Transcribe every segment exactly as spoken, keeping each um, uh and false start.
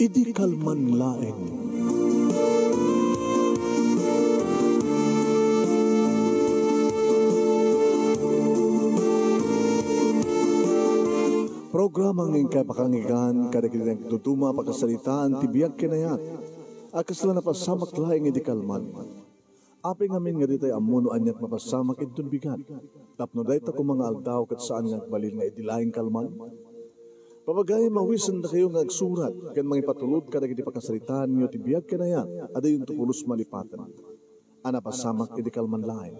Idi kalman laeng. Programa nga inkay pakanggan kadagiti nagduduma a pakasaritaan ti biag ken ayat a kasla napasamak laeng idi kalman. Apay ngamin nga ditay ammo no aniat mapasamak inton bigat, tapno dayta koma nga aldaw ket saan nga agbalin nga idi laeng kalman? Papagayam, mawisendakayo nga agsurat ken mangipatulod kadagiti pakasaritaanyo ti biag ken ayat a diyonto pulos malipaten a napasamak idi kalman laeng.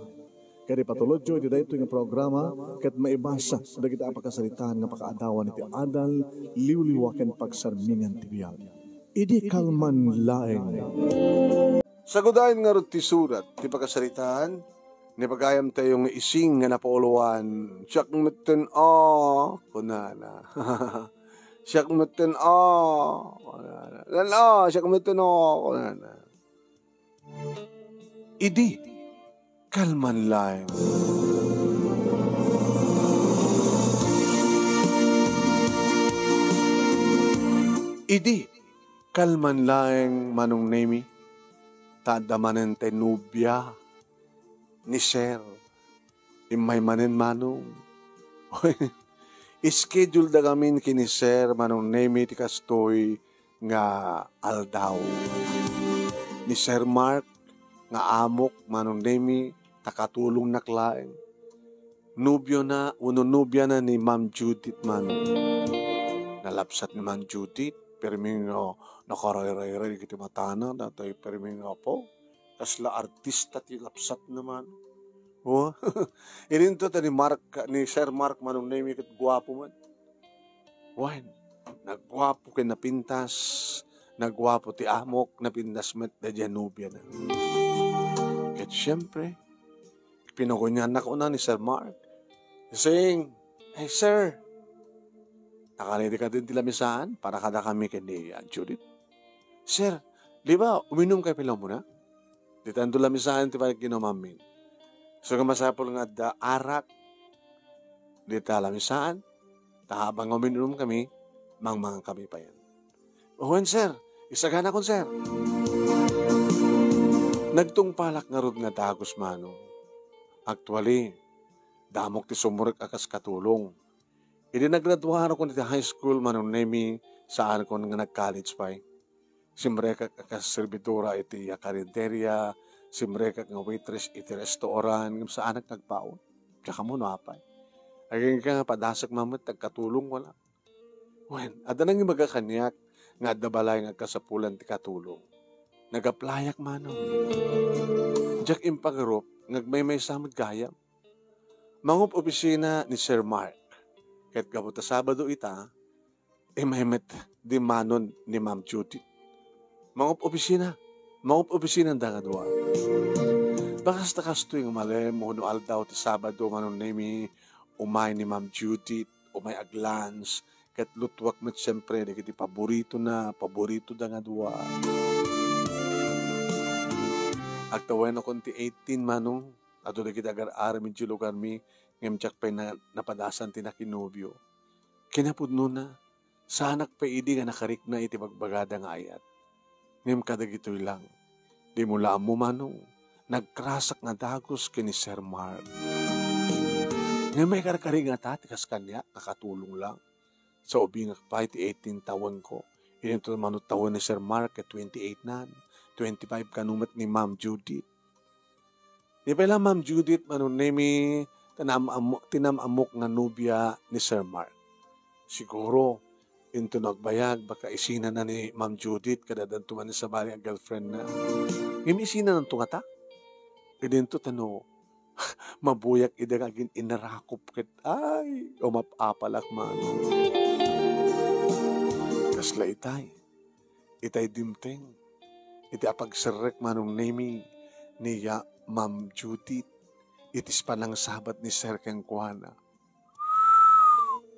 Ket ipatulodyo iti daytoy nga programa ket maibasa dagiti a pakasaritaan nga pakaadawan iti adal, liwliwa ken pagsarmingan ti biag. Idi kalman laeng. Sagudayen ngarud ti surat ti pakasaritaan, ni pagayamtayo nga ising nga napauluan, "Siak metten a," kunana. "Siak metten a," kunana. "Lan a, siak metten a," kunana. Idi kalman laeng. Idi kalman laeng, Manong Nemi, ta adda manen tay nobia ni Sir. Immay manen, Manong. Schedule da ngamin ken ni Sir Manong Nemi ti kastoy nga aldaw. Ni Sir Mark nga amok, Manong Nemi, ta katulongnak laeng. Nobiona wenno nobiana ni Ma'am Judith, Manong. Nalabsat ni Ma'am Judith, pirmi nga nakarayray iti matana, datoy pirmi nga po. Kasla artista ti labsatna, Manong. Oh. Idinto ta ni Mark, ni Sir Mark, Manong Nemi, ket guapo man. Wen, nagguapo ken napintas, nagguapo ti amok, napintas met daydiay nobiana. Ket siempre, pinaguniannak una ni Sir Mark. Sing, "Hey, sir, nakaredy kadin ti lamisaan para kadakami ken ni, ah, Judith?" "Sir, di ba uminumkayo pay la umuna?" Ditanto lamisaan ti panaginawamin. So nga masapul nga adda arak dita lamisaan, ta habang uminom kami, mangmangan kami payen. Wen, sir. Isaganakon, sir. Nagtungpalak ngarud nga dagus, Manong. Actually, damok ti sumurek a kas katulong. Idi nagraduarakon iti high school, Manong Nemi, saankon nga nag-college pay. Simrekak a kas servidora iti karinderya, simrekak nga waitress iti restaurant, ngem saanak nga agbaon. Diak ammo no apay. Agingga nga padasek man met ti agkatulong, wala. Wen, adda nangibaga kaniak nga adda balay nga agkasapulan ti katulong. Nag-applyak, Manong. Diak impagarup nga agmaymaysa met gayam. Mangup-opisina ni Sir Mark. Ket gapu ta Sabado ita, immay met dimmanon ni Ma'am Judith. Mangup-opisina, mangup-opisinanda nga dua. Bakas ta kastoy nga malem wenno aldaw ti Sabado, Manong Nemi, umay ni Ma'am Judith, umay ag-lunch, ket lutuak met siempre dagiti paboritona, paboritoda nga dua. Agtawenakon ti eighteen, Manong, adu dagiti agar-aram idiay lugarmi, ngem diak pay na-, napadasan ti nakinobio. Kinapudnona, saanak pay idi nga nakarikna iti bagbagada nga ayat. Ngem kadagitoy lang, dimo la ammo, Manong, nagkrasak nga dagus ken ni Sir Mark. Ngem maikarkari ngata ti kas kaniak nga katulong lang. Sa ubingak pay ti eighteen tawenko, idinto mano tawen ni Sir Mark ket twenty-eight nan, twenty-five kano met ni Ma'am Judith. Di pay la Ma'am Judith, Manong Nemi, ti nam-ammo-, ti nam-ammok nga nobia ni Sir Mark. Siguro, intono agbayag, baka isinana ni Ma'am Judith, kada danto man ni sabali a girlfriend na. Ngem isinananto ngata? Idinto tano, mabuyak ida nga agin-inarakop ket, ay, umap-apalak man. Kasla itay, itay dimteng, iti apagserrek, Manong Nemi, ni ya Ma'am Judith, iti panangsabat ni Sir kenkuana.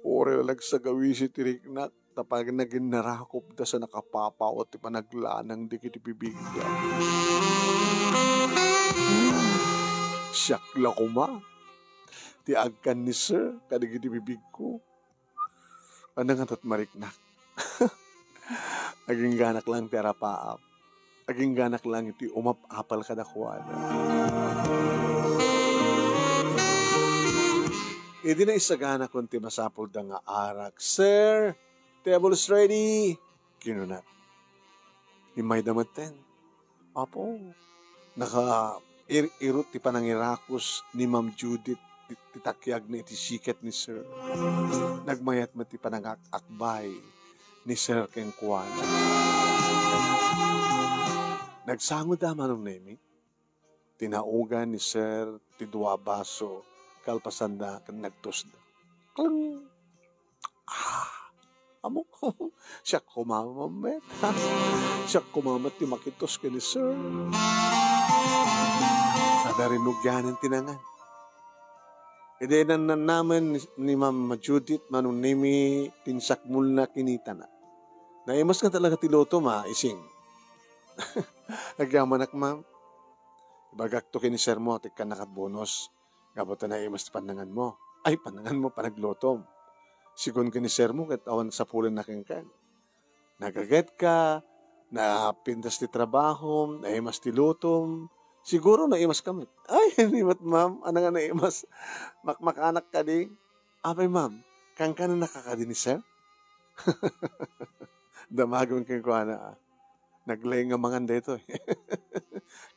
Uray la nagsagawisi ti riknak, ta pagnaginnarakopda sa nakapapawat ti panaglanang dagiti bibigda. Siak la koma ti agkan ni Sir kadagiti bibigko. Ania ngatat mariknak? Agingganak lang ti arapaap. Agingganak lang iti umap-apal kadakuada. Idi naisaganakon ti masapulda nga arak, "Sir, table is ready," kinuna. Immayda metten. Apo, naka-ir-irot ti panangirakus ni Ma'am Judith ti, ti takiagna iti siket ni Sir. Nagmayat met ti panangak-akbay ni Sir kenkuana. Nagsangoda, Manong Nemi. Tinaogan ni Sir ti dua a baso, kalpasanda ken nagtusda. Kling! Ah, amo, siak koma met. Siak koma met ti makitus ken ni Sir. Sada rinugianen ti nangan. Idi nannannamen ni, ni Ma'am Judith, Manong Nemi, ti insakmulna kinitana. Naimas nga talaga ti lutom, a, Ising. Agyamanak, ma'am. Ibagak to ken ni Sir mo, ti ikkannak a bonus. Gapu ta naimas ti pannangan mo. Ay, pannangan mo, panaglutom. Sigun ken ni Sir mo, ket awan sapulenna kenka. Nagagetka, napintas ti trabahom, naimas ti lutom. Siguro naimaska met. Ay, ni met, ma'am. Ania nga naimas? Makmakanak kadi? Apay, ma'am, kankananak kadi ni Sir? Damagem kenkuana, a. Naglaing nga mangan daytoy.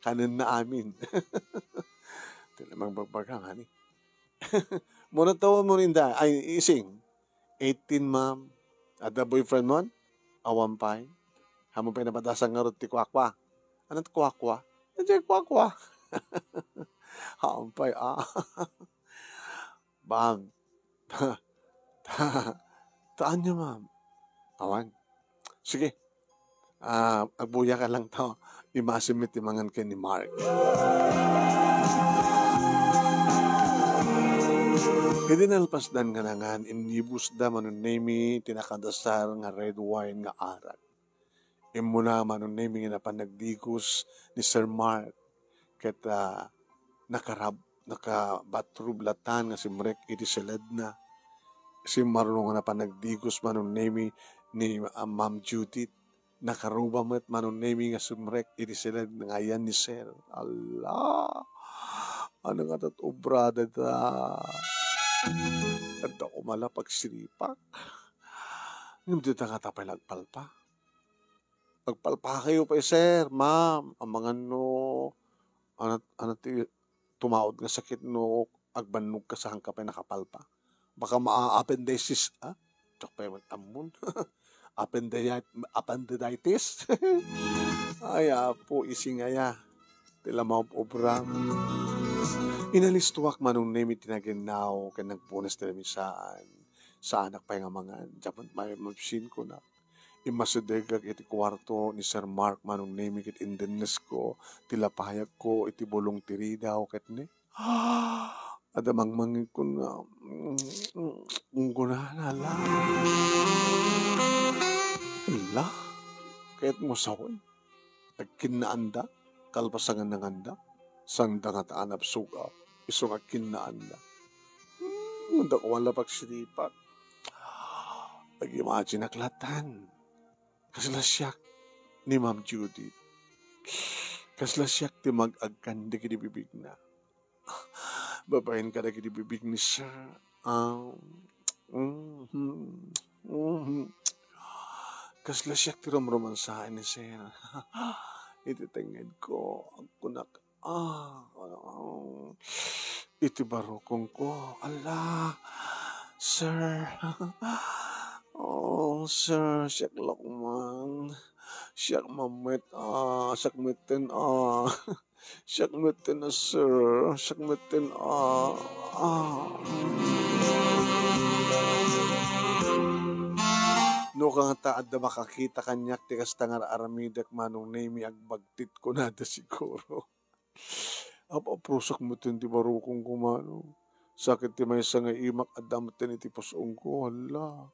Kanenna amin. Ti la mangbagbaga, ngani. Muna tawen mo ninda. Ay, Ising. Eighteen, ma'am. Adda boyfriend mon? Awan pay. Ammom pay napadasang ngarud ti kuakua. Ania ti kuakua? Diay kuakua. Awan pay, a. Ma'am. Ta, ta, ta ania, ma'am? Awan. Sige. A, agbuyakan lang ta. Imasim met ti mangan ken ni Mark. Idi nalpasdan nga nangan, inibusda, Manong Nemi, ti nakadasar nga red wine nga arak. Immuna, Manong Nemi, nga napan nagdigos ni Sir Mark ket, a, nakarab-, nakabatrub latan nga simrek iti siledna. Simmaruno nga napan nagdigos, Manong Nemi, ni, a, Ma'am Judith. Nakaruba met, Manong Nemi, nga simrek iti siled nga ayan ni Sir. Ala! Ania nga tat obra dayta? Adda koma la pagsiripak. Ngem dita nga ta pay nagpalpa. Agpalpakayo pay, sir, ma'am, amangan no, ano, ano ti tumaod nga sakit no agbannogka saanka pay nakapalpa. Baka maa-appendicitis, a? Diak pay met ammon. Appendiyat-, appendicitis? Ay, Apo, Ising aya. Ti la maob-obra. Inalistoak, Manong Nemi, ti naginnaw ken nagpunas ti lamisaan. Saanak pay nga mangan. Diak met mabsin, kunak. Immasidegak iti kuarto ni Sir Mark, Manong Nemi, ket indennesko ti lapayagko iti bulong ti ridaw ket ni, adda mangmangegko nga, mm, mm, kunkunana la. La? Ket mo sawen? Agkinnaanda, kalpasan nga nanganda, sanda nga ta anabsog a, isu nga agkinnaanda. Hmm, dakkel la pagsiripak. Ag-imagineak latan. Kasla siak ni Ma'am Judith. Kasla siak ti mag-agkan dagiti bibigna. Babaen kadagiti bibig ni Sir. Ah, mhm, mhm. Kasla siak ti rumromansaen ni Sir. Iti tengngedko, agkunak, ah, ah, iti barukongko. Ala, Sir. Oh, Sir, siak la koma. Siak met, ah, siak metten, ah. Siak metten a, sir. Siak metten a, ah. No kangta adda makakita kaniak ti kasta nga ar-aramidek, Manong Nemi, agbagtit kunada siguro. Ap-aprosak metten ti barukongko, Manong. Sakit ti maysa nga imak, adda metten iti pus-ongko. Hala.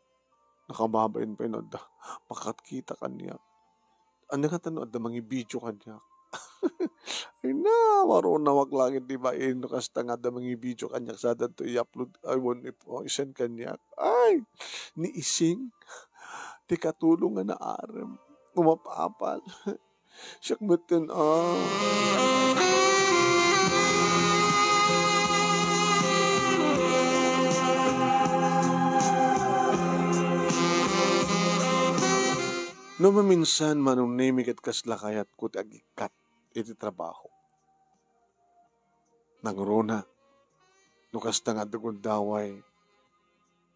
Nakababain pay no adda makakita kaniak. Ania ngata no adda mangibidio kaniak? Ay na, marunawak langit di bain no kasta nga adda mangibidio kaniak, sa dadto i-upload, ay, wen, ip-, o, i-send kaniak. Ay, ni Ising, ti katulong nga naarem. Umap-apal. Siak metten, ah. No maminsan, Manong Nemi, ket kasla kayatko ti agikkat iti trabaho. Nangruna, no kasta nga adda gundaway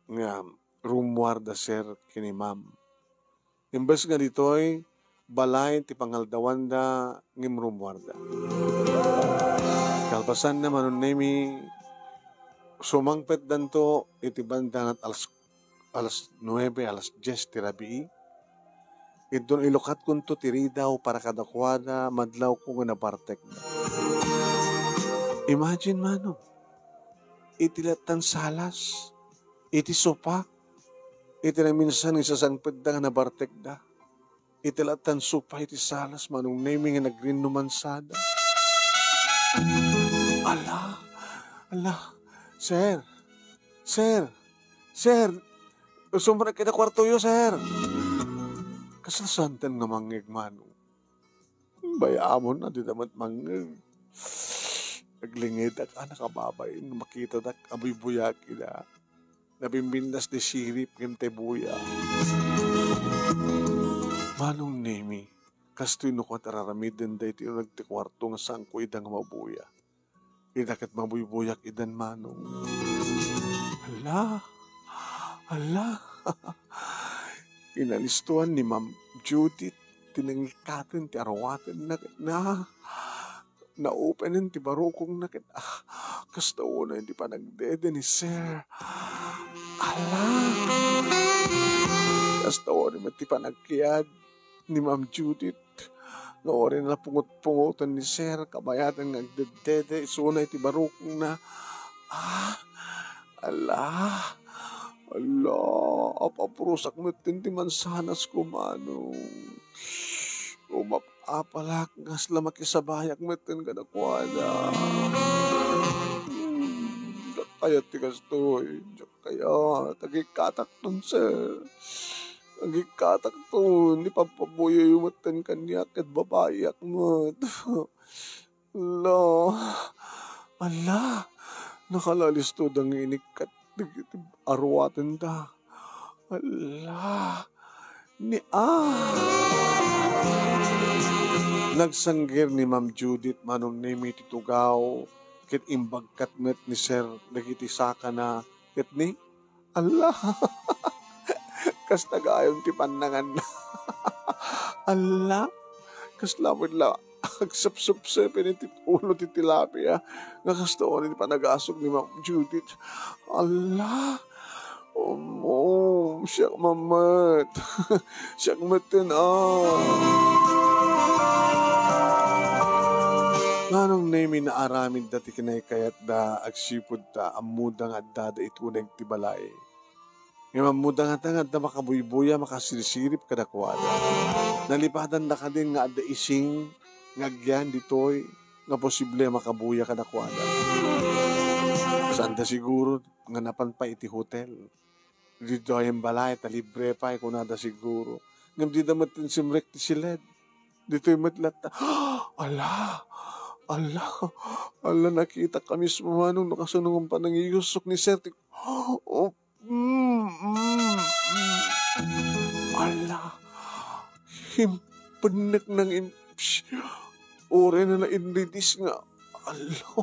nga rummuarda, sir, ken ni ma'am. Imbes nga ditoy, balay ti pangaldawanda ngem rummuarda. Kalpasanna, Manong Nemi, sumangpetdanto iti banda nga alas, alas nuebe, alas dies ti rabii. Inton ilukatkonto ti ridaw para kadakuada, madlawko nga nabartekda. Imagine, Manong, iti lattan salas, iti sopa, iti naminsan nga isasangpetda nga nabartekda. Iti lattan sopa iti salas, Manong Nemi, nga nagrinnuman sada. Ala, ala, sir, sir, sir, sumrek iti kuartoyo, sir. Kasla santen nga mangngeg, Manong. Bay-amon a dida met mangngeg. Aglingedak a nakababain, makitadak a buybuyak ida. Nabimbindas ti sirip ngem ti buya. Manong Nemi, kastoy no kua ti ar-aramiden daytoy uneg ti kuarto nga saanko ida nga mabuya. Ida ket mabuybuyak idan, Manong. Hala! Hala! Inalistoan ni Ma'am Judith ti nangikkaten ti aruatenna ket na, naopenen ti barukongna ket, ah, kasta unay ti panagdede ni Sir. Hala! Kasta unay met ti panagkiad ni Ma'am Judith nga uray napungot-pungotan ni Sir kabayatan nga agdeddede isuna iti barukongna. Ah, ala, ala, ap-aprusak metten ti mansanasko, Manong. Umap-apalak nga kasla makisabayak metten kadakuada. Hmm, diak kayat ti kastoy. Diak kayat. Agikkatakton, Sir. Agikkatakton. Ni pampabuyayo metten kaniak ket babaiak met. Ala, ala, nakalalistoda nga inikkat dagiti aruatenda. Ala, ni, ah! Nagsangir ni Ma'am Judith, Manong Nemi, ti tugaw, ket imbagkat met ni Sir dagiti sakana, ket ni Ala! Kasta gayam ti pannanganna. Ala! Kasla met la agsupsupsep iti ulo ti tilapia nga kasta unay ti panagasok ni Ma'am Judith. Ala! Omo, siak met. Siak metten, ah. Manong Nemi, naaramidda ti kinaykayatda agsipud ta ammoda nga addada iti uneg ti balay. Ngem ammoda ngata nga adda makabuybuya, makasirsirip kadakuada. Nalipadanda kadin nga adda ising nga agyan ditoy nga posible a makabuya kadakuada. Saanda siguro nga napan pay iti hotel. Ditoy a balay ta libre pay, kunada siguro. Ngem dida met insimrek ti siled. Ditoy met latta. Ala! Ala! Ala, nakitak a mismo, Manong, no kasano nga panangiyusok ni Sir ti, oh, mm, mm, mm. Ala! Impennek nang im-, psh, uray na nainridis nga, ala!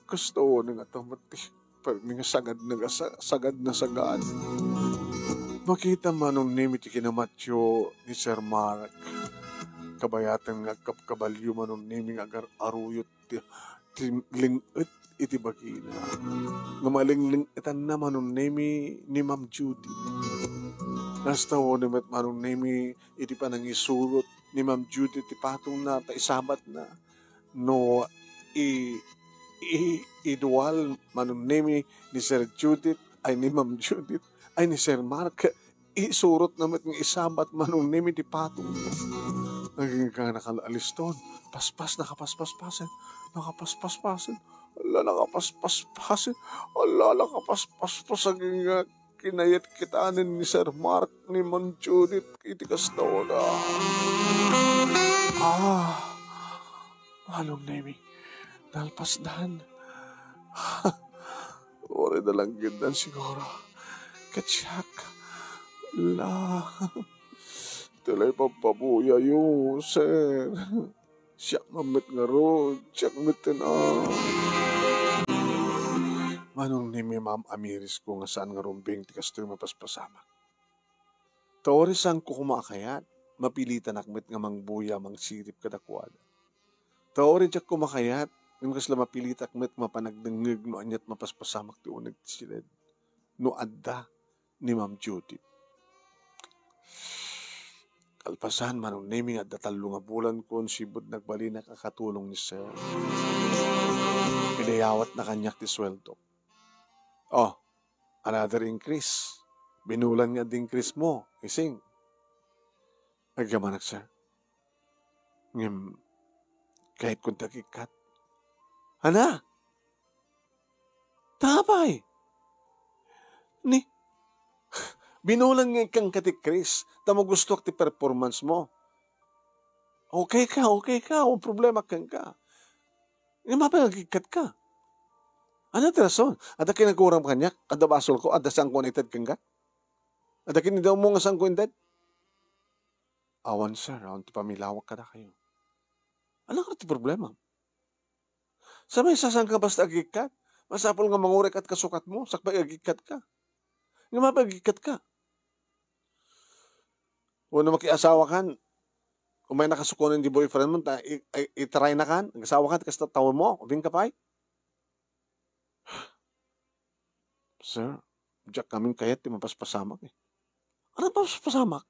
Kasta unay nga tamat ti Permi nga sagad na sa-, sagad na sagad. Makita, Manong Nemi, ti kinamatyo ni Sir Mark. Kabayatan nga agkabkabalio, Manong Nemi, nga agar-aruyot ti, ti ling-et iti bagina. Nga malingling-etanna, Manong Nemi, ni Ma'am Judy. Kasta unay met, Manong Nemi, iti panangisurot ni Ma'am Judy ti patongna ta isabatna. No i-, i-, idual, Manong Nemi, ni Sir Judith, ay, ni Ma'am Judith, ay, ni Sir Mark, isurotna met nga isabat, Manong Nemi, ti patong. Nagingga nakalaaliston. Paspas, nakapaspaspasen. Nakapaspaspasen. Ala, nakapaspaspasen. Ala, nakapaspaspas. Agingga kinayat kitanen ni Sir Mark ni Ma'am Judith iti kasta, Oda. Ah, Manong Nemi, nalpasdan. Uray nalanggeddan siguro. Ket siak, la, ti la ipabpabuyayo, sir. Siak met ngarud, siak met ten, ah. Manong Nemi, Ma'am Amiris ko nga saan nga rumbeng ti kastoy mapaspasamak. Ta uray saanko koma a kayat, mapilitanak met nga mangbuya, mangsirib kadakuada. Ta uray diak koma kayat, ngem kasla mapilitak met mapan agdengngeg no aniat mapaspasamak ti uneg ti siled no adda ni Ma'am Judith. Kalpasan, Manong Nemi, nga adda tallo nga bulankon sipud nagbalinak a katulong ni Sir. Pinayawatna kaniak ti sueldo. Oh, another increase. Binulan nga di increase mo, ising. Agyamanak, sir. Ngem, kayatkon ti agikkat. Ana? Tapay? Ni, binulan nga ikkan ka ti Chris, ta magustuak ti performance mo. Okay ka, okay ka, awan problema kenka. Ngem apay nga agikkat ka? Ania ti rason? Adda kinaguram kaniak? Adda basolko? Adda saanko nga ited kenka? Adda kinidawmo nga saanko inted? Awan, sir. Awan ti pamilawak kadakayo. Ania ngarud ti problema? Sa maysa, saanka basta agikkat? Masapul nga mangurek ket kasukatmo, sakbay agikkat ka. Ngem apay agikkat ka? Wenno makiasawa kan, umay nakasukonen ti boyfriend mo, ta i-, i-, i-try na kan, agasawa kan, kasta tawenmo, ubing ka pay? Sir, diak ngamin kayat ti mapaspasamak, eh. Ania ti mapaspasamak?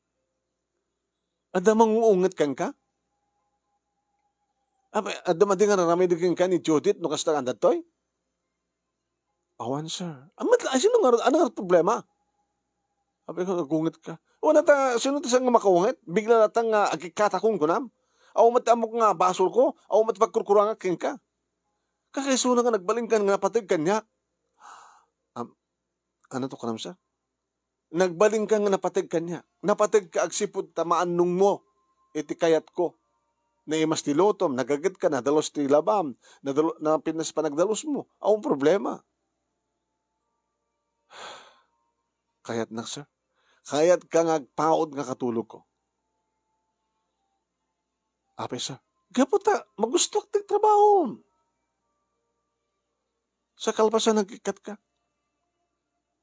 Adda manguunget kenka? Apay, adda madi nga aramid kenka ni Judith no kasta nga daytoy? Awan, sir. Amet la, sino nga, ania nga problema? Apay, nga agunget ka. Wala ta, sino ti saan nga makaunget? Bigla latta nga agikkatakon kunam? Awan met ti ammok nga basolko? Awan met ti pagkurkurangak kenka? Kakaisuna nga nagbalin ka nga napateg kaniak. Am, ania ti kunam, sir? Nagbalin ka nga napateg kaniak. Napateg ka agsipud ta maannongmo iti kayatko. Naimas ti lutom, nagaget ka, nadalus ti labam, nadalo-, napintas panagdalusmo. Awan problema. Kayatnak, sir. Kayat ka nga agpaut nga katulogko. Apay, sir? Gapu ta magustuak ti trabahom. Sa kalpasan, nagikkat ka.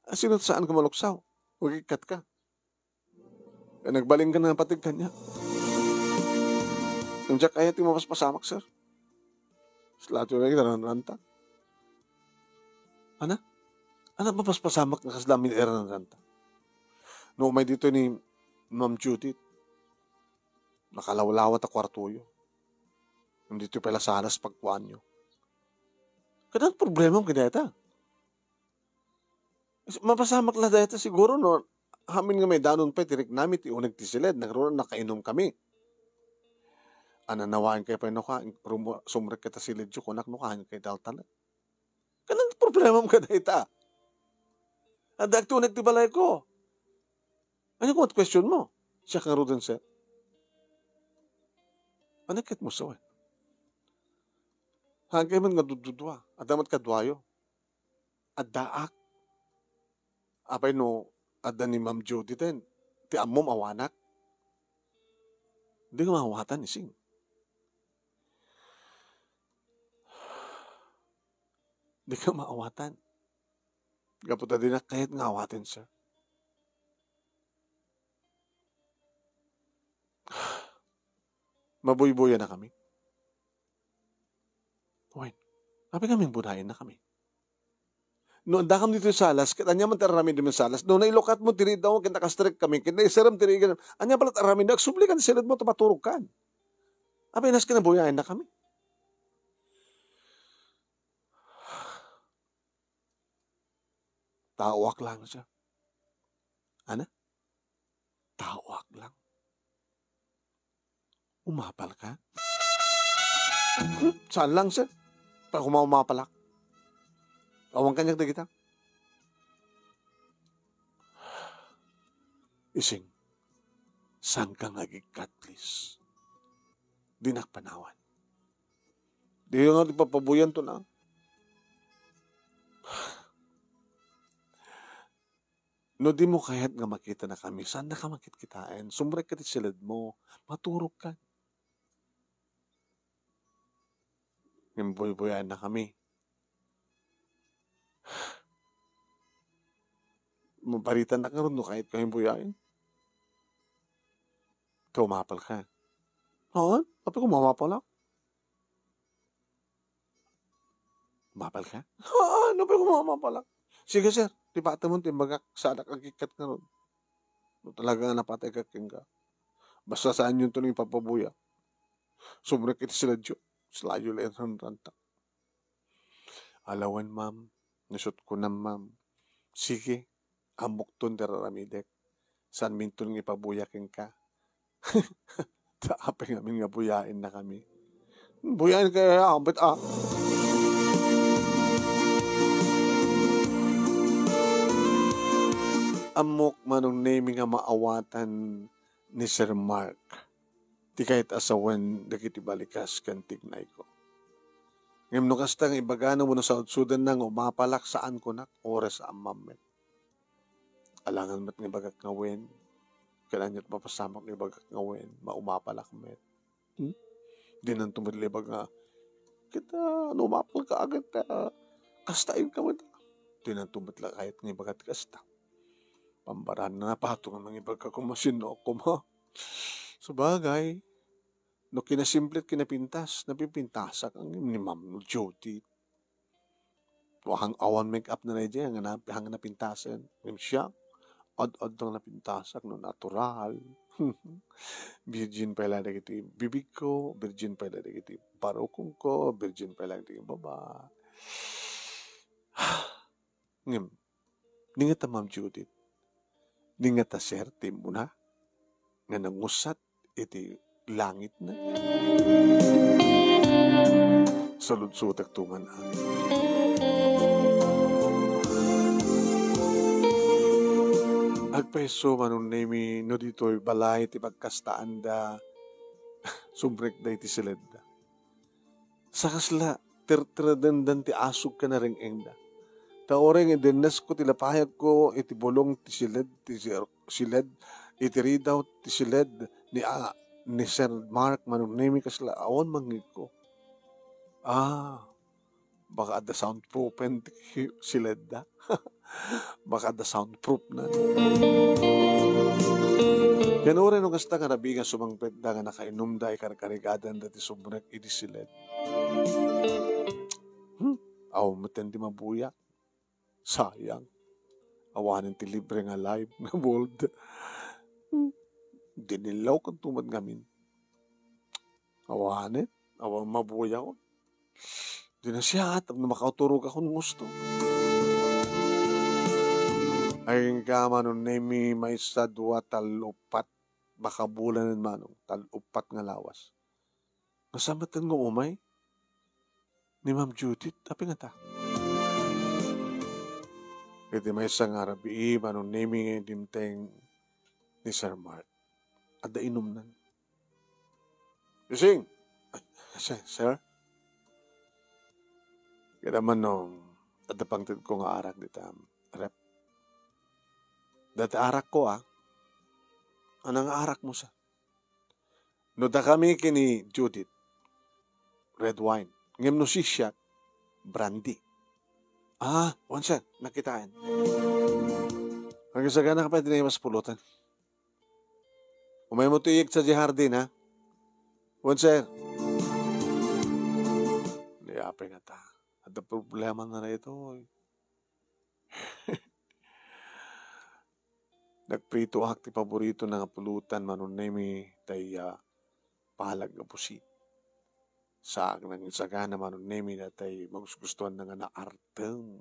A, sino ti saan nga maluksaw? Nagikkat ka. Kaya nagbalin ka na pateg kaniak. Ngem diak kayat ti mapaspasamak, sir. Sila ti ranranta. Ania? Ania ti mapaspasamak nga kasla amin ranranta? No umay ditoy ni Ma'am Judith, nakalawlawat a kuartoyo. Ngem ditoy pay la salas pagkuanyo. Ket ania ti problemam ken dayta? Mapasamak la dayta siguro no amin nga maidanon pay ti riknami ti uneg ti siled, nagruna nakainom kami. A, nanawaen kay pay no ka, rumo-, sumrek kay ta siled yo, kunak no ka, kay daltanek. Ket ania ti problemam kadayta? Adda ti uneg ti balayko. Ania koma ti question mo? Siak ngaruden, sir. Ania ket mo, sir? Haankayo met nga dududua. Adda met kaduayo. Addaak. Apay no adda ni Ma'am Judy ten, ti ammom awanak? Dika maawatan, ising. Dika maawatan. Gapu ta dinak kayat nga awaten, sir. Mabuybuyanakami. Wen, apay ngamin bunayennakami? No addakam ditoy salas, ket ania man ti aramidem iti salas? No nailukatmo ti riidaw ken nakastrek kami, ket naiserem ti riigan, ania pala ti aramidem? Agsubli kan siled mo, ta maturog kan. Apay, nas ken nabuyayennakami? Taoak lang, sir. Ania? Taoak lang. Umapal ka? Hmm, saan lang, sir. Pag uma-, umapalak. Awan kaniak dagita. Ising, saanka nga agikkat, please? Dinak panawan. Di nga ti papabuyanto na. No di mo kayat nga makita na kami, saan na ka makitkitaen? Sumrek ka ti siled mo. Maturog ka. Ngem buybuyaen na kami. Mabaritan na karon no kayat kami buyaen. Ikaw, umapal ka. Haan? Apay ko, umapal ak. Umapal ka? Haan, apay ko, umapal ak. Sige, sir. Ti batem ti imbagak, saanak agikkat karon. No talaga nga napatay ka kenka. Basta saanyonto nga ipapabuya. Sumrek iti siledyo. Salayo la inranranta. Ala wen, ma'am. Nasut kunam, ma'am. Sige, ammokton ti ar-aramidek. Saanminton nga ipabuya kenka. Ta apay ngamin nga buyaen na kami. Buyaen kaya, ambet a. Ammok, Manong Nemi, nga maawatan ni Sir Mark ti kayat a sawen dagiti balikas ken tignayko. Ngem no kasta nga ibagana wenno saudsodenna nga umapalak, saan kunak, oras a ammam met. Alangan met nga ibagak nga wen, ken aniat mapasamak nga ibagak nga wen, maumapalak met. Hmm? Dinanto met la ibaga nga, ket, ah, no umapal ka, ket, ah, kasta inka met. Dinanto met la kayat nga ibaga ti kasta. Pambaraan na napato nga mangibaga koma sinno koma. Sabagay, no kinasimple ket kinapintas, napipintasak ang ni Ma'am Judith. Wa hang awan make-up na daydiay, hang na-, hang napintasen. Ngem siak, ad-adda nga napintasak no natural. Virgin pay la dagiti bibigko, virgin pay la dagiti parukongko, virgin pay la dagiti baba. Ngem, ni ngata, Ma'am Judith, ni ngata, sir, ti immuna nga nangusat iti langitna. Saludsotek tuman, a. Agpayso, Manong Nemi, no ditoy balay ti pagkastaanda, sumrekda iti siledda. Sakasla, terteredendan ti asug ken areng-engda. Ta uray nga idennesko ti lapayagko iti bulong ti siled, ti sir-, siled, iti ridaw ti siled ni, a, ni Sir Mark, Manong Nemi, kasla awan mangngegko. Ah, baka adda soundproofen ti siledda. Baka adda soundproof na. Ken uray no kasta nga rabii nga sumangpetda nga nakainumda, ikarkarigadan dati sumrek idi siled. Hmm? Aw, metten ti mabuya. Sayang. Awanen ti libre nga live nga bold. Hmm. Dinillawkanto met ngamin. Awanen, awan mabuya ko. Di na siya, tapno makauturog akon gusto. Ay, ka, Manong Nemi, maysa, dua, tallo, upat. Baka bulanen, Manong, tallo, upat nga lawas. Nga sa metten nga umay? Ni Ma'am Judith, apay ngata? Iti maysa nga rabii, Manong Nemi, dimteng ni Sir Mark. Adda inumnan. Ising! Ay, sir, sir? Kada man no, adda pangted ko nga arak dita, ref. Dati arak ko, ah. Ano nga arak mo, sir? No dakami ken ni Judith, red wine. Ngem no sisiak, brandy. Ah, wen, sir, nakitaen. Agsagana ka pay, di na imas pulutan. Umaymo ti iyeg sadiay hardin, ha? Wen, sir. Di apay ngata. Adda problema na daytoy. Nagpritoak ti paboritona nga pulutan, Manong Nemi, tay, ah, palag nga pusit. Saak nangisagana, Manong Nemi, daytay magusgustuanna nga naartem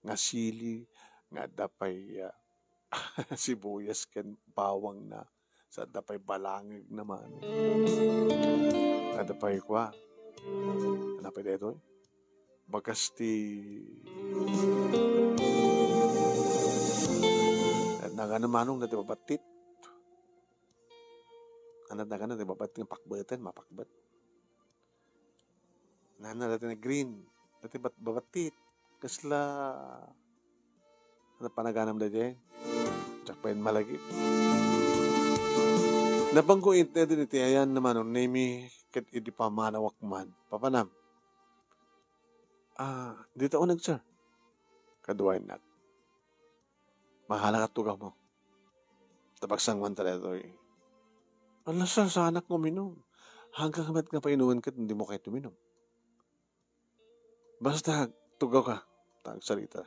nga sili nga adda pay, ah, sibuyas ken bawangna. Sa adda pay balangegna, Manong. Adda pay kua. Ano pay daytoy? Bakas ti nagano, Manong, nga ti mabattit. Ano da kano, ti babat nga pakbeten, mapakbet. Nana, dati na green. Dati bat-, babatit. Kasla, ano panaganam da dyan? Diak pay malagip. Napangko iti, iti ayan naman, or name, ket idi pamanawak man. Papanam. Ah, dita uneg, sir. Kaduay nak. Mahala ka tugaw mo. Tapagsangwan ta daytoy. Ala, sir, saanak nga uminum. Hanggang met nga painuman ket hindi mo kayo tuminum. Basta, tugaw ka. Ta agsarita.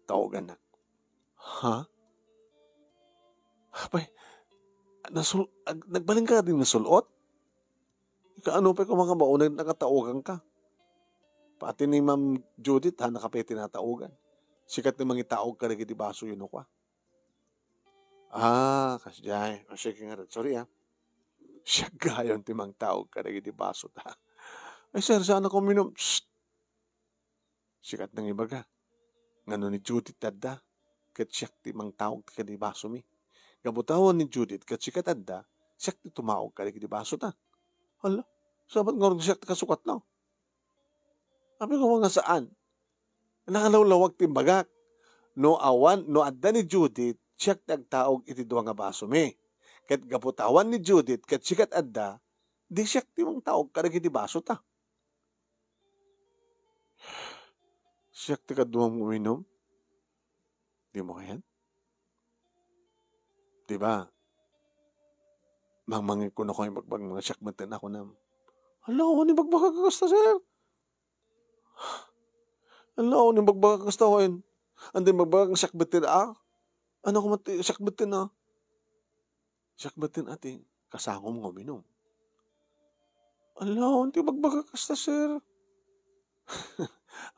Taogan nak. Ha? Apay, nasul-, ag-, nagbalin ka din nasul-ot? Kaano pay kung mga maunay nakataogan ka? Pati ni Ma'am Judith, ha, nakapay tinataogan. Sikat ni mangitaog ka dagiti baso yun, kwa. Ah, kasdiay. O, sige nga rin. Sorry, ah. Siya gayon ti mangtaog ka dagiti baso ta. Ay, sir, saan ako minum? Psst! Sikat nang ibaga. Ngano ni Judith adda? Ket siak ti mangtaog ti kadi baso mi. Gapu ta awan ni Judith ket sikat adda, siak ti tumaog kadi kadi baso ta. Hala, sabat ngarud siak ti kasukatna. Abi ko nga saan. Nakalawlawag ti bagak. No awan, no adda ni Judith, siak ti agtaog iti dua nga baso mi. Ket gapu ta awan ni Judith ket sikat adda, di siak ti mangtaog kadagiti baso ta. Siak ti kaduam nga uminum? Di mo kayan? Di ba? Mangmangik ko na ko ibagbag nga siak met ti nakunam. Hala, awan ibagbagak kasta, sir. Hala, awan ibagbagak kasta, wen. Andi ibagbagak nga siak met ti, ah? Ano ko met ti siak met ti na? Siak met ti ati, kasangom nga uminum. Ala, awan ti ibagbagak kasta, sir.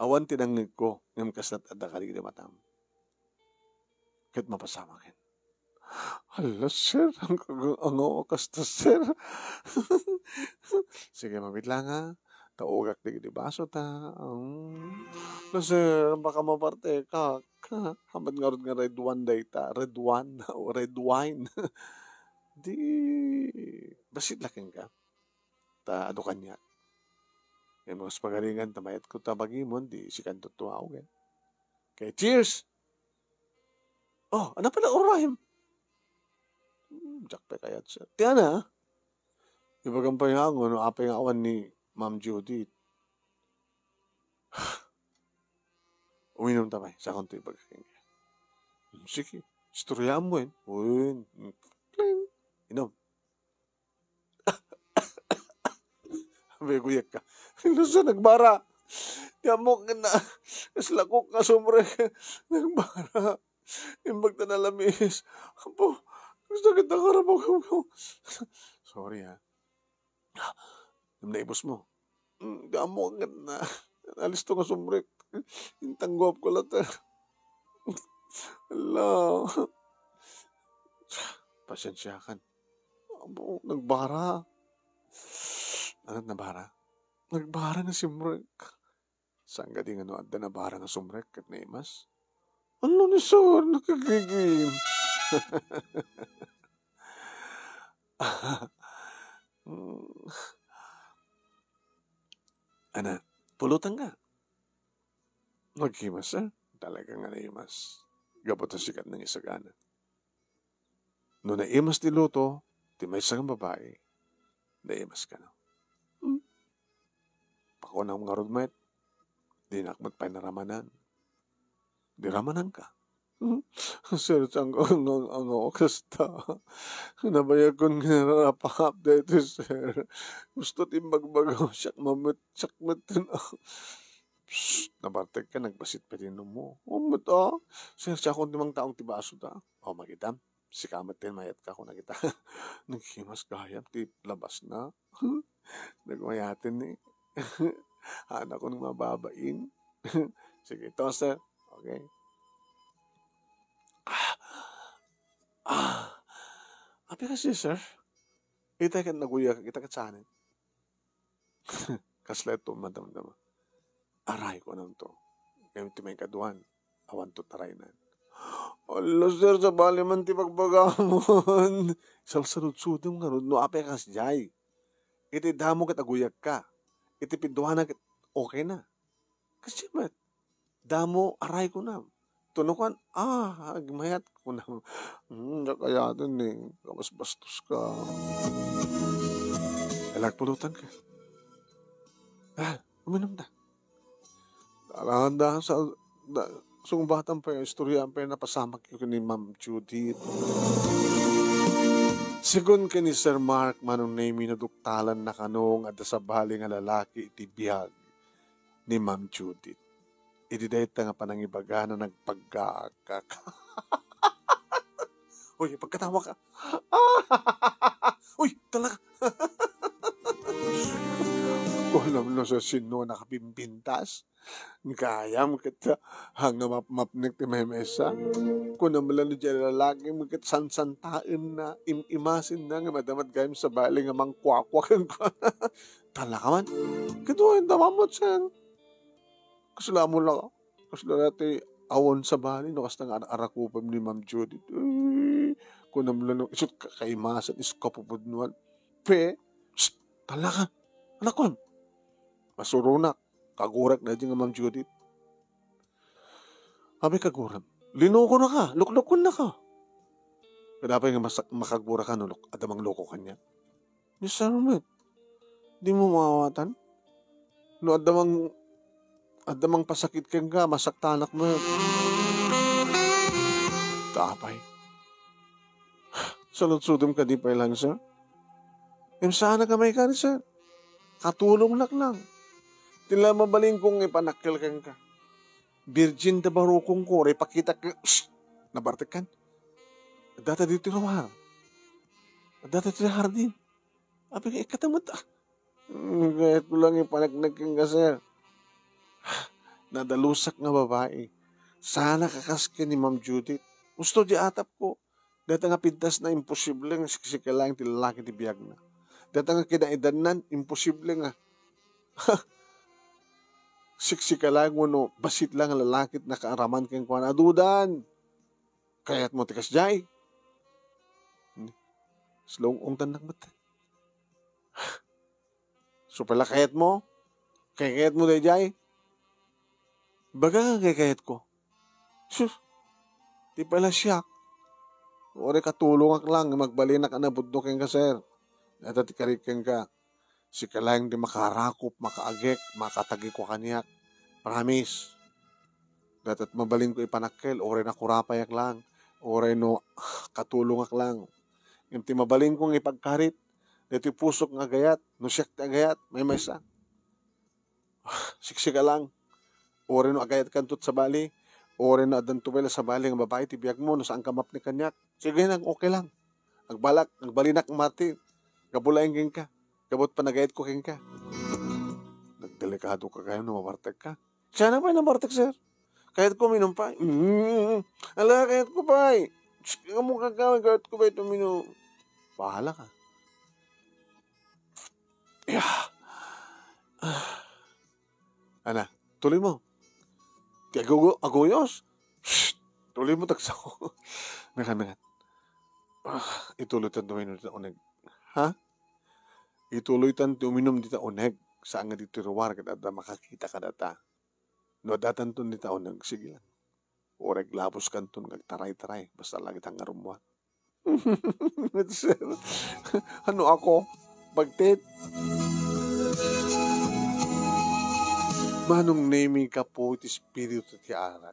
Awan ti nangngegko, ngem kasla adda kadagiti matam. Ket mapasamaken. Hala, sir, ang, ang, ang, ang kasta, sir. Sige, mabit lang, ha. Taogak dagiti baso ta. Um, no, sir, baka mapartekak. Hamat ngarud nga red one dayta. Red one o red wine. Di, basit la kenka. Ta adu kaniak. Yan mas pagaringan ta mayat ko ta bagimon, di sikan tutuaw, eh. Okay, cheers! Oh, ano pala, Orahim? Hmm, diak pay kayat, sir. Ti ana, ibagam pay nga, no, apay nga awan ni Ma'am Judith. Uminom ta pay, sakon to ibaga kenka. Hmm, sige, istoryaam mo, eh. Uy, hmm, kling. Inom. Abi, guyak ka. Lusa, nagbara. Ti ammok nga na, kasla Coke nga sumrek. Nagbara. Imbag ta nalamis. Apo, gusto kita karabog. Sorry, ha. Ngem naibus mo. Mm, ti ammok nga na, nalisto nga sumrek. Intangguap ko latta. Hala. Pasensiakan. Apo, nagbara. Ano nabara? Nagbara nga sumrek. Saan kadi nga no adda nabara nga sumrek ket naimas? Ano ni sir, nakagigim? Hmm. Ana, pulutan ka. Naghimas, ah. Talaga nga naimas. Gapu ta sikat nang isagana. No naimas ti luto, ti maysa nga babai, naimas kano. Hmm? Pakunam ngarud met, dinak met pay naramanan. Di ramanan ka. Hmm? Sir, saan ka ang, ang, ang, kasta? Nabayag kon nga nararapap daytoy, sir. Gusto ti imbagbaga, siak mamet, siak met. Psst, nabartek ka, nagbasit pa din mo. Oh, met, ah. Sir, siak kon ti mangtaog ti baso ta. Oh, magitam. Sika met ti mayat ka, kuna kita. Naghimas gayam ti labas na. Nagmayaten ni. Anak ko nang mababain. Sige, to, sir. Okay. Ah. Ah. Apay kasi, sir? Ita ket naguyak, ita ket sanen. Kasla ito, madamdama. Aray, kunam to. Ngayon ti may kaduan, awan to taraynan. Ala, sir, sabali man ti bagbagam. Salsaludsodem ngarud no apay a kasdiay. Iti damo ket aguyagka. Iti piduana ket okay na. Kasdiay met. Damo, aray, kunam. Tunokan, ah, agmayat, kunam. Hmm, diak ayaten, eh. Kabasbastoska. Ala, pulutanka. Ah, uminumda. Dalan da sa, da, sungbatan pay, istoryaen pay napasamak ken ni Ma'am Judith. Segun ken ni Sir Mark, Manong Nemy, naduktalanna kano nga adda sabali nga lalaki iti biag ni Ma'am Judith. Idi dayta nga panangibagana, nagpaggaak. Uy, pagkatawa ka. Uy, talaga. Kunam no sa sino nakabimbintas. Gayam ket, ah, nga mapmapnek ti maymaysa. Kunam la no diay lalaki ket sansantaenna, im-imasenna nga madamag gayam sabali nga mangkuakua kenkuana. Talaga man. Ket wen, damamot, sir. Kasla mo la, kasla la ti awan sabali no kasta nga ar-, arakupem ni Ma'am Judith. Uy, kunam la no, isut ka kaimasan, isu ka pupudnuan. Pe, psst, talaga. Anakon. Masuronak. Kagurak na di nga Ma'am Judith. Abi kaguram. Linukonaka, luklukonnaka. Kadapay nga masak-, makaguraka no luk-, adda mangloko kaniak. Mister Met, di mo maawatan? No adda mang-, adda mangpasakit kenka, masaktanak met. Tapay. Saludsodem kadi pay lang, sir? Em, saanak a maikari, sir? Katulongnak lang. Ti la mabalinko nga ipanakkel kenka. Virgin ta barukongko, uray pakitak, shh! Nabartekkan. Addata ditoy ruar. Addata ditoy hardin. Abi nga ikatamet, ah. Hmm, kayatko lang ipaneknek kenka, sir. Nadalusak nga babai. Saanak a kas ken ni Ma'am Judith. Gusto di atapko. Dayta nga pintasna, imposible nga siksikalaeng ti lalaki ti biagna. Dayta nga kinaedannan, imposible nga siksikalaeng wenno bassit la nga lalaki ti nakaaraman kenkuana. Adudan! Kayatmo ti kasdiay? Ni, slong-ongtannak met. Supay la kayatmo? Kaykayatmo daydiay? Baga nga kaykayatko. Sus, ti pay la siak. Uray katulongak lang, magbalinak a napudno kenka, sir. Dayta ti karik kenka. Sika laeng ti makaarakop, makaagek, makatagikua kaniak. Promise. Dayta ti mabalinko ipanakkel, uray nakurapayak lang, uray no katulongak lang. Ngem ti mabalinko nga ipagkarit, daytoy pusok nga agayat, no siak ti agayat, maymaysa. Siksika lang. Uray no agayatkanto ti sabali, uray no addanto pay la sabali nga babai ti biagmo, no saanka mapnek kaniak, sige lang, okay lang. Agbalak, agbalinak, Martin. Gapu laeng kenka. Gapu ti panagayatko kenka. Nagdelikadoka gayam no mabartekka. Siak pay nabartek, sir. Kayatko uminum pay. Mm. Ala, kayatko pay. Shh, ammo ka, kayatko pay uminum. Bahala ka. Yeah. Ana, tuloy mo. Ti agugo-, aguyos. Shh! Tuloy mo, tagsa ko. Mekan, mekan. Ah, ituloy tan ti uminum dita uneg. Ha? Ituloy tan ti uminum dita uneg. Saan nga ditoy ruar ket adda makakita kadata. No addatanton dita uneg, sige lang. Uray aglaboskanton nga agtaray-taray, basta la ket hangarummuar. Sir, ano ako? Bagtit? Manong Nemy, gapu iti espiritu ti arak.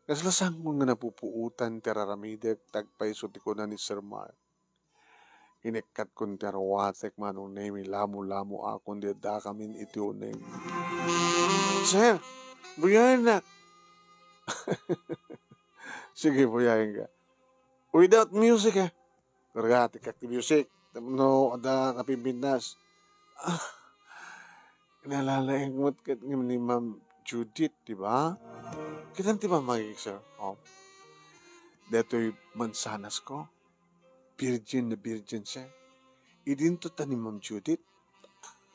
Kasla sangko nga napupuotan ti ar-aramidek, ti agpayso ti kuna ni Sir Mark. Inekkatkon ti arwatek, Manong Nemy, lamo-lamoakon ti addakamin iti uneg. Sir, buyaennak! Sige, buyaenka. Without music, eh. Kargatikak ti music. Tapno adda kapimpintas. Ah, nalalaing met ket ni Ma'am Judith, di ba? Kitam ti pamagik, sir. Oh. Daytoy mansanas ko. Virgin na virgin, sir. Idinto ta ni Ma'am Judith.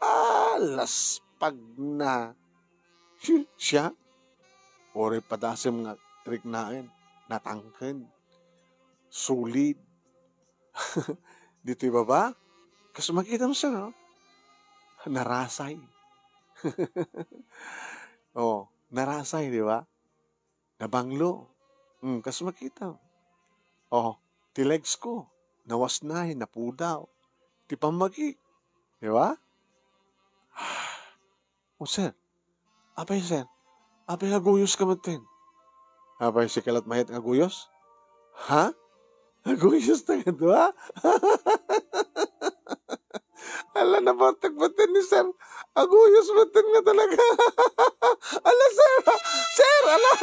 Ah, laspag na. Siya? Uray padasem nga riknaen. natangken, solid. Ditoy baba, kas makitam, sir, oh. Narasay. Oh, narasay, di ba? Nabanglo. Hmm, kas makitam. Oh, ti legs ko, nawasnay, napudaw. Ti pammagi, di ba? Oh, sir. Apay, sir. Apay, aguyos ka metten. Apay, sika lat mayat nga aguyos? Ha? Aguyos ta nga dua? Ala, nabatek metten ni sir. Aguyos metten nga talaga. Ala, sir! Sir, ala!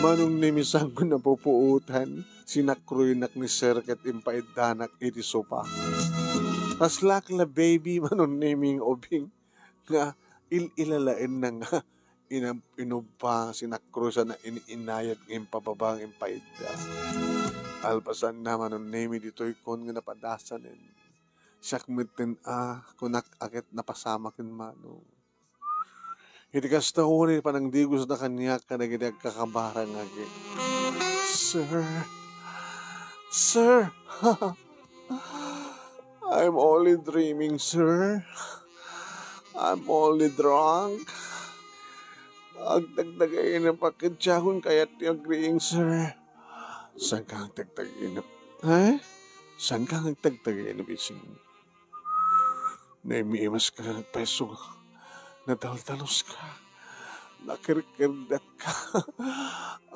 Manong Nemi, sangko napupuotan, sinakroynak ni sir ket impaiddanak iti sopa. Paslak la, baby, Manong Nemi nga ubing nga il-ilalaenna nga ina-, inubpa, sinakroy sana in-inayat nga impababa nga impaidda. Alpasanna, Manong Nemi, ditoy kon nga napadasanen. Siak metten a, kunak a ket napasamaken, Manong. Iti kasta, wen, panangdigosna kaniak kadagiti agkakabarang nga agi. Sir, sir, I'm only dreaming, sir. I'm only drunk. Agdagdagainep a ket diakon kayat ti agriing, sir. Saanka nga agtagtagainep? Ha? Saanka nga agtagtagainep, Ising? Naimimas ka, peso. Nadaldalos ka. Nakirkirdat ka.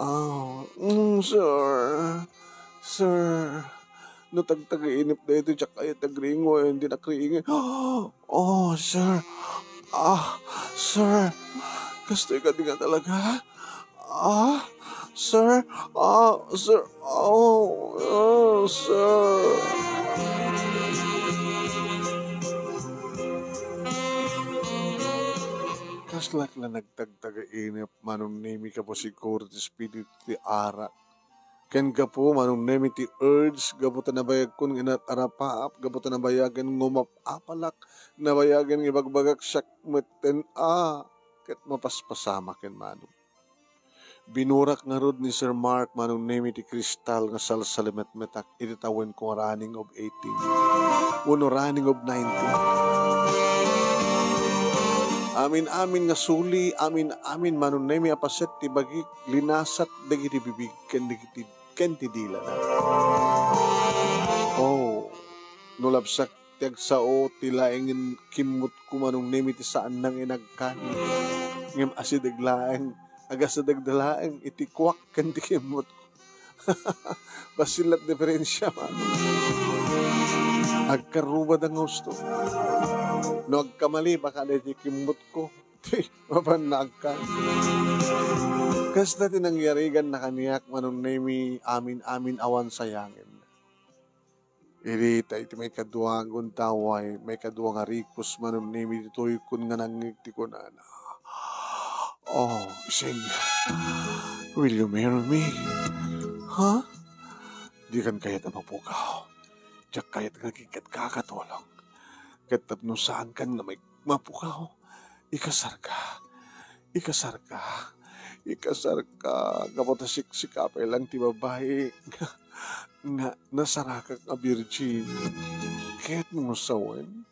Ah, mm, sir. Sir. No tagtagainep daytoy, diak kayat agriing, wen, dinak riingen. Oh, sir. Ah, sir. Kastoy kadi nga talaga? Ah, sir. Ah, sir. Oh, oh, sir. Kaslak la nagtagtagainep, Manong Nemi, gapu siguro ti espiritu ti arak. Ken gapu, Manong Nemi, ti urge, gapu ta nabayagkon nga inat-arapaap, gapu ta nabayagen nga umap-apalak, nabayagen nga ibagbagak siak metten a, ket mapaspasamaken, Manong. Binurak ngarud ni Sir Mark, Manong Nemi, ti kristal nga salsalimetmetak iti tawenko nga running of eighteen wenno running of nineteen. Amin-amin nga suli, amin-amin, Manong Nemi, a paset ti bagik, linasat dagiti bibig ken dagiti, ken ti dilana. Oh, no labsak ti agsao ti laengen kimmotko, Manong Nemi, ti saanna nga inagkan. Ngem asideg laeng, agasidegda laeng iti kuak ken ti kimmotko. Bassit la ti diferensia, Manong. Agkarrubada nga husto. No agkamali, baka daydi kimmotko ti mapanna agkan. Kasta ti nangyariganna kaniak, Manong Nemi, amin-amin awan sayangen. Idi ta iti maikadua nga gundaway, maikadua nga rikos, Manong Nemi, ditoy kon nga nangngeg ti kunana, "Oh, Ising, will you marry me?" Ha? Dikan kayat a mapukaw. Diak kayat nga agikkat kakatulong. Ket tapno saankan nga may-, mapukaw, ikasarka. Ikasarka. Ikasarka. Gapu ta siksika pay lang ti babai nga, nga nasarakak nga virgin. Ket no sawen,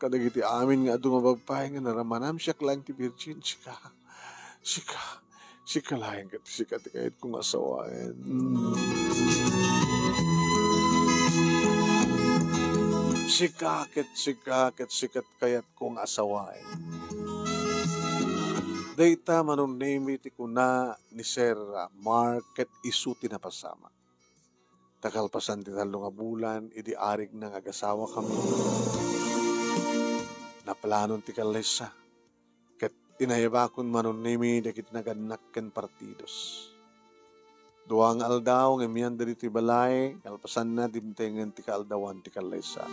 kadagiti amin nga adu nga babbai nga naramanam, siak laeng ti virgin, sika. Sika. Sika laeng ket sika ti kayatko nga asawaen. Mm. Sika ket sika ket sika ti kayatko nga asawaen. Dayta, Manong Nemi, ti kuna ni Sir Mark ket isu ti napasamak. Ta kalpasan ti tallo nga bulan, idi arigna nga agasawakami, naplanon ti kallaysa. Ket inayabakon, Manong Nemi, dagiti nagannak ken partidos. Dua nga aldaw nga imiyanda ditoy balay, kalpasanna, dimtengen ti kaaldawan ti kallaysa.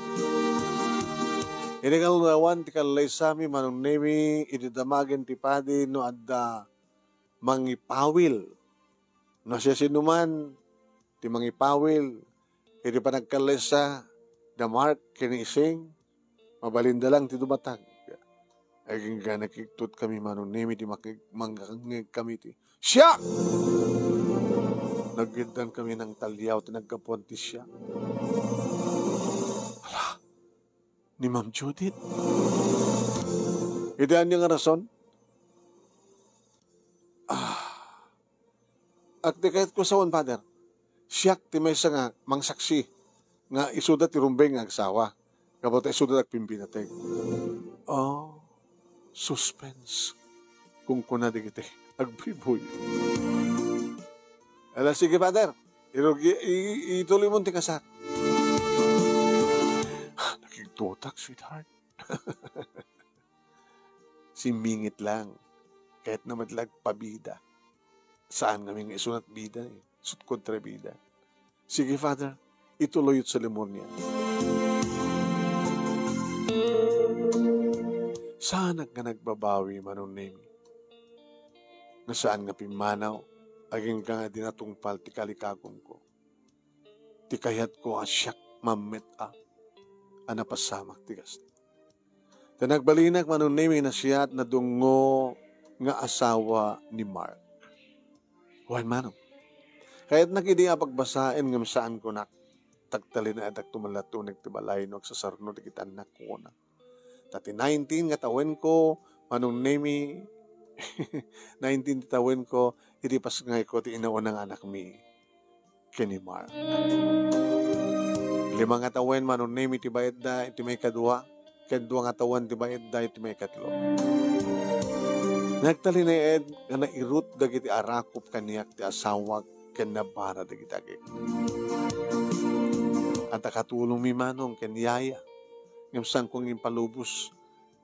Idi kaaldawan ti kallaysami, Manong Nemi, idi damagen ti padi no adda mangipawil. No siasinoman ti mangipawil iti panagkallaysa da Mark ken ni Ising, mabalinda lang ti dumatag. Agingga nakigtot kami, Manong Nemi, ti makig-, mangngeg kami ti, "Siak!" Nagiddan kami nang taliaw ti naggapuan ti siak. Ala, ni Ma'am Judith. Iti ania nga rason? Ah, agdi kayatko sawen, Father. Siak ti maysa nga mangsaksi nga isuda ti rumbeng nga agsawa. Gapu ta isuda ti agpimpinateg. Oh, suspense. Kunkuna dagiti agbuybuy. Ala, sige, Father. Irug-, i-, i-, ituloy mo ti kasar. Nakigtutak, sweetheart. Simmingit lang. Kayatna met lang pabida. Saan ngamin nga isunat bida, eh. Sut kontra bida. Sige, Father, ituloy sa limon niya. Saanak nga nagbabawi, Manong Nemi. Nga saan nga pimmanaw, agingga nga di natungpal ti kalikagumko. Ti kayatko a siak mammet a, a napasamak ti kasta. Ta nagbalinak, Manong Nemi, nga siak nadungngo nga asawa ni Mark. Wen, Manong. Kayatnak idi a pagbasaen ngem saan kunak. Tagtalinaedakto man latta uneg ti balay no agsasarno dagiti annak, kuna. Ta ti nineteen nga tawenko, Manong Nemi, nineteen ti tawenko, idi pasngayko ti inauna nga anakmi ken ni Mark. Lima nga tawen, Manong Nemi, ti baetda iti maikadua, ken dua nga tawen ti baetda iti maikatlo. Nagtalinaed nga nairut dagiti arakop kaniak ti asawak ken nabara dagiti agek. Adda katulongmi, Manong, ken yaya, ngem saanko nga impalubos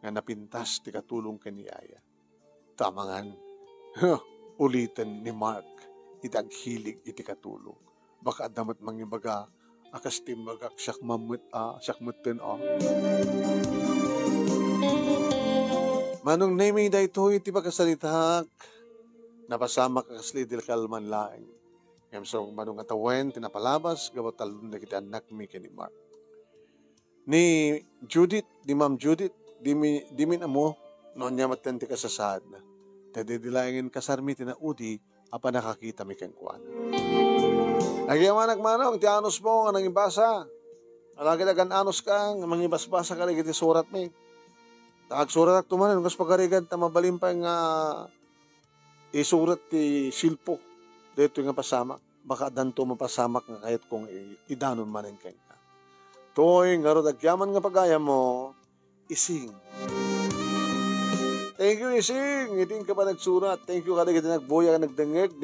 nga napintas ti katulong ken ni yaya. Ta amangan, uliten ni Mark iti aghilig iti katulong. Baka adda met mangibaga a kas ti imbagak, siak mammet a, siak metten a. Manong Nemi, daytoy ti pakasaritaak. Napasamak a kasla idi kalman laeng. Ngem sa Manong a tawen ti napalabas gapu ta allun dagiti annakmi ken ni Mark. Ni Judith, ni Ma'am Judith, dimi, dimin ammo no ania metten ti kasasaadna. Ta daydi laengen kasarmi ti naudi a pannakakitami kenkuana. Agyamanak, Manong, ti anusmo nga nangibasa. Alagad agan-anuska nga mangibasbasa kadagiti suratmi. Ta agsuratakto manen kas pagarigan ta mabalin pay nga isurat ti silpo daytoy nga pasamak. Baka addanto mapasamak nga kayatko nga i-, idanon manen kenka. Toy, ngarud, agyaman nga pagayammo, Ising. Thank you, Ising, iti inka panagsurat. Thank you kadagiti nagbuya nga nagdengngeg.